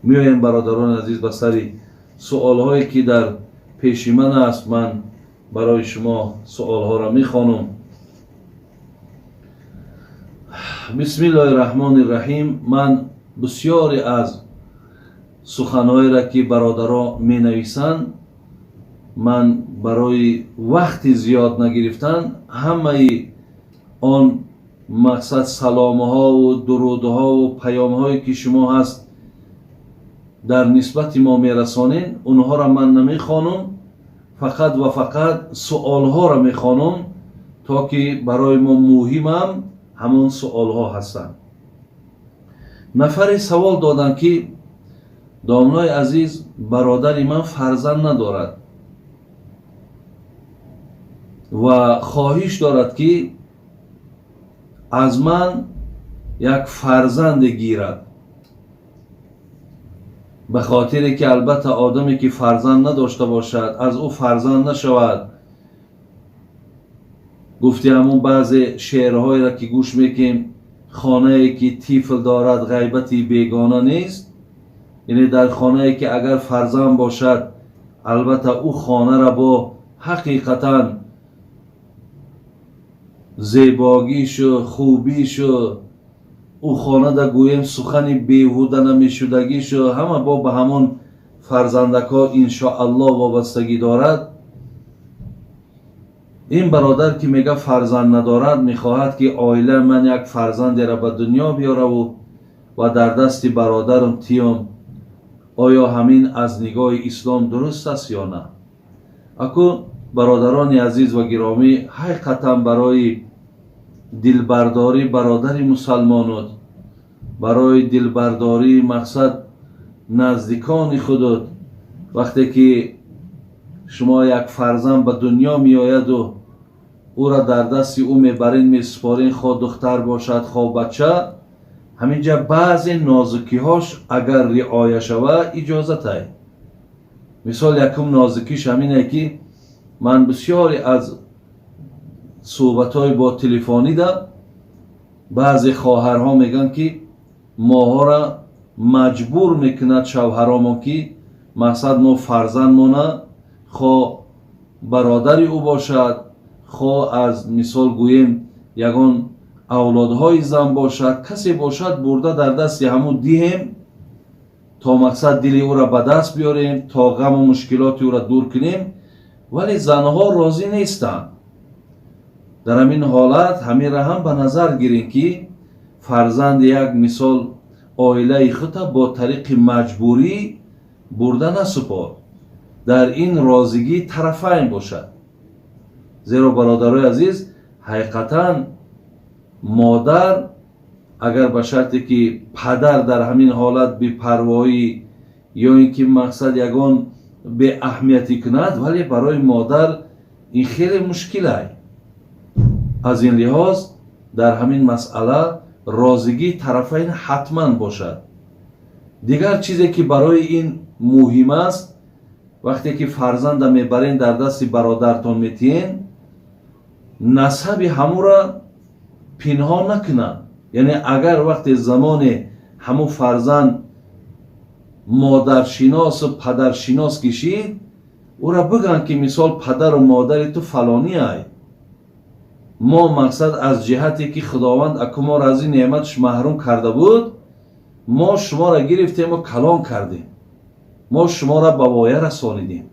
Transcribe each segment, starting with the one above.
Меоем, бародарони азиз, ба сари суолҳое, ки дар пеши ман аст. Ман барои шумо суолҳоро мехонам. Бисмиллоҳи раҳмони раҳим. Ман бисёре аз суханҳоеро, ки бародаро менависанд, ман барои вақти зиёд нагирифтан ҳамаи он мақсад саломҳову дурудҳову паёмҳое, ки шумо ҳаст дар нисбати мо мерасонед, онҳоро ман намехонам, фақат ва фақат суолҳоро мехонам, то ки барои мо муҳимам ҳамон суолҳо ҳастанд. Нафаре савол доданд, ки домлои азиз, бародари ман фарзанд надорад ва хоҳиш дорад, ки аз ман як фарзанде гирад, ба хотире ки албатта одаме, ки фарзанд надошта бошад, аз ӯ фарзанд нашавад. Гуфти ҳамун баъзе шеърҳоеро, ки гӯш мекунем: хонае, ки тифл дорад, ғайбати бегона нест. Яъне дар хонае, ки агар фарзанд бошад, албатта ӯ хонара бо ҳақиқатан зебогишу хубишу ӯ хонада гӯем сухани беҳуда намешудагишу ҳама бо ба ҳамон фарзандакҳо иншоаллоҳ вобастагӣ дорад. Ин бародар, ки мега фарзанд надорад, мехоҳад, ки оила ман як фарзандеро ба дунё биёраву ва дар дасти бародарам тиём. Оё ҳамин аз нигоҳи ислом дуруст аст ё на? Аку, бародарони азиз ва гиромӣ, ҳақиқатан барои дилбардорӣ бародари мусалмонот, барои дилбардории мақсад наздикони худот, вақте ки шумо як фарзанд ба дунё меояду ӯра дар дасти ӯ мебарин, месупорин, хо духтар бошад, хо бача, ҳаминҷа баъзе нозукиҳош агар риоя шава, иҷозатай. Мисол, якум нозукиш ҳамине, ки ман бисёре аз суҳбатҳои бо телефонида баъзе хоҳарҳо мегӯянд, ки моҳоро маҷбур мекунад шавҳаромон, ки мақсад мо фарзандмона, хо бародари ӯ бошад, хо аз мисол гӯем ягон авлодҳои зан бошад, касе бошад, бурда дар дасти ҳамун диҳем, то мақсад дили ӯра ба даст биёрем, то ғаму мушкилоти ӯра дур кунем. Вале занҳо розӣ нестанд. Дар ҳамин ҳолат ҳаминра ҳам ба назар гирем, ки фарзанди як мисол оилаи худта бо тариқи маҷбурӣ бурда насупор. Дар ин розигии тарафайн бошад. Зеро, бародарои азиз, ҳақиқатан модар агар ба шарте ки падар дар ҳамин ҳолат бепарвоӣ ё ин ки мақсад ягон беаҳамиятӣ кунад, вале барои модар ин хеле мушкилай. Аз ин лиҳоз дар ҳамин масъала розигии тарафайн ҳатман бошад. Дигар чизе, ки барои ин муҳим аст: вақте ки фарзанда мебарен, дар дасти бародартон метиҳен, насаби ҳамура пинҳон накунанд. Яъне агар вақте замоне ҳамун фарзанд модаршиносу падаршинос кишид, ӯра бигӯянд, ки мисол падару модари ту фалонӣ ай. Мо мақсад аз ҷиҳате ки Худованд аку моро аз ин неъматаш маҳрум карда буд, мо шуморо гирифтему калон кардем, мо шуморо ба воя расонидем.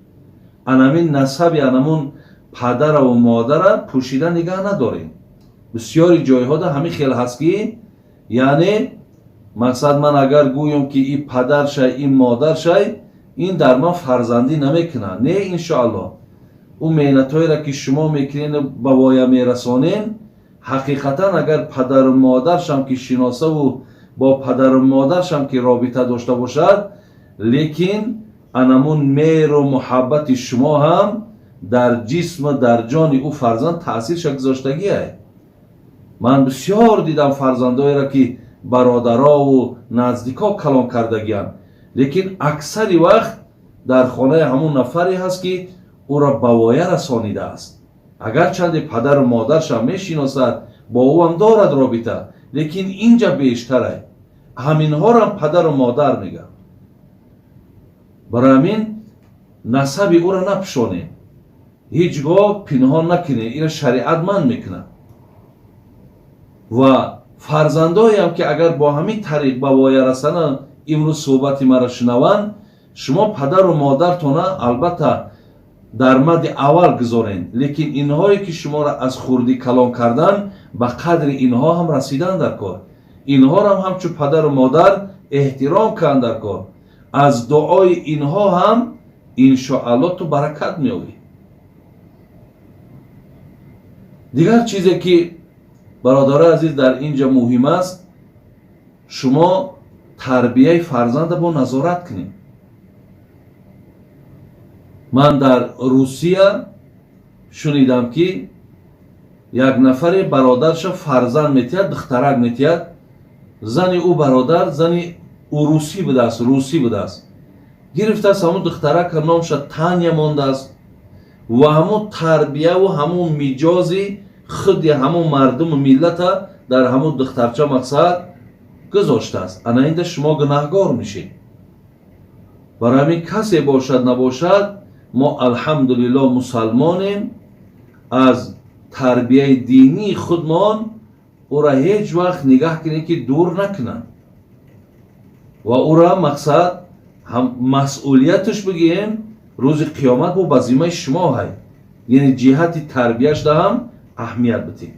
Анамин насаби анамун падараву модара пӯшида нигаҳ надорем. Бисёри ҷойҳода ҳамин хел ҳаст, ки яъне мақсад ман агар гӯём, ки и падар шай, ин модар шай, ин дар ман фарзандӣ намекунад. Не, иншоаллоҳ, ӯ меҳнатҳоеро, ки шумо мекунену ба воя мерасонен, ҳақиқатан агар падару модаршам ки шиносаву бо падару модаршам ки робита дошта бошад, лекин анамун меҳру муҳаббати шумо ҳам дар ҷисму дар ҷони ӯ фарзанд таъсирша гузоштагиай. Ман бисёр дидам фарзандҳоеро, ки бародарову наздикҳо калон кардагианд, лекин аксари вақт дар хонаи ҳамун нафаре ҳаст, ки ӯро ба воя расонидааст. Агарчанде падару модаршам мешиносад, бо ӯам дорад робита, лекин инҷа бештарай. Ҳаминҳорам падару модар мегӯям. Барои ҳамин насаби ӯро напӯшонед, ҳеҷ гоҳ пинҳон накунед, ина шариат манъ мекунад. Ва фарзандоеам ки агар бо ҳамин тариқ ба воя расананд, имрӯз суҳбати маро шунаванд, шумо падару модартона албатта дар мадди аввал гузоред, лекин инҳое ки шуморо аз хурдӣ калон кардан, ба қадри инҳо ҳам расидан дар кор, инҳоро ҳамчун падару модар эҳтиром кардан дар кор. Аз дуои инҳо ҳам иншоалло ту баракат меёбӣ. Дигар чизе ки бародарои азиз дар ин ҷо муҳим аст, шумо тарбияи фарзанда бо назорат кунед. Ман дар Русия шунидам, ки як нафаре бародарша фарзанд метиҳад, духтарак метиҳад. Зани ӯ бародар зани урусӣ будааст, русӣ будааст. Гирифтааст ҳамун духтарака, номша Таня мондааст ва ҳамун тарбияву ҳамун миҷози худи ҳамун мардуму миллата дар ҳамун духтарча мақсад гузоштааст. Ана инда шумо гунаҳгор мешед. Барои ҳамин касе бошад набошад, мо алҳамдулилло мусалмонем, аз тарбияи динии худмон ӯра ҳеҷ вақт нигаҳ кунем, ки дур накунанд ва ӯра мақсад ҳам масъулияташ бигием. Рӯзи қиёмат бо ба зиммаи шумо ҳай, яъне ҷиҳати тарбияш даҳам аҳамият битем.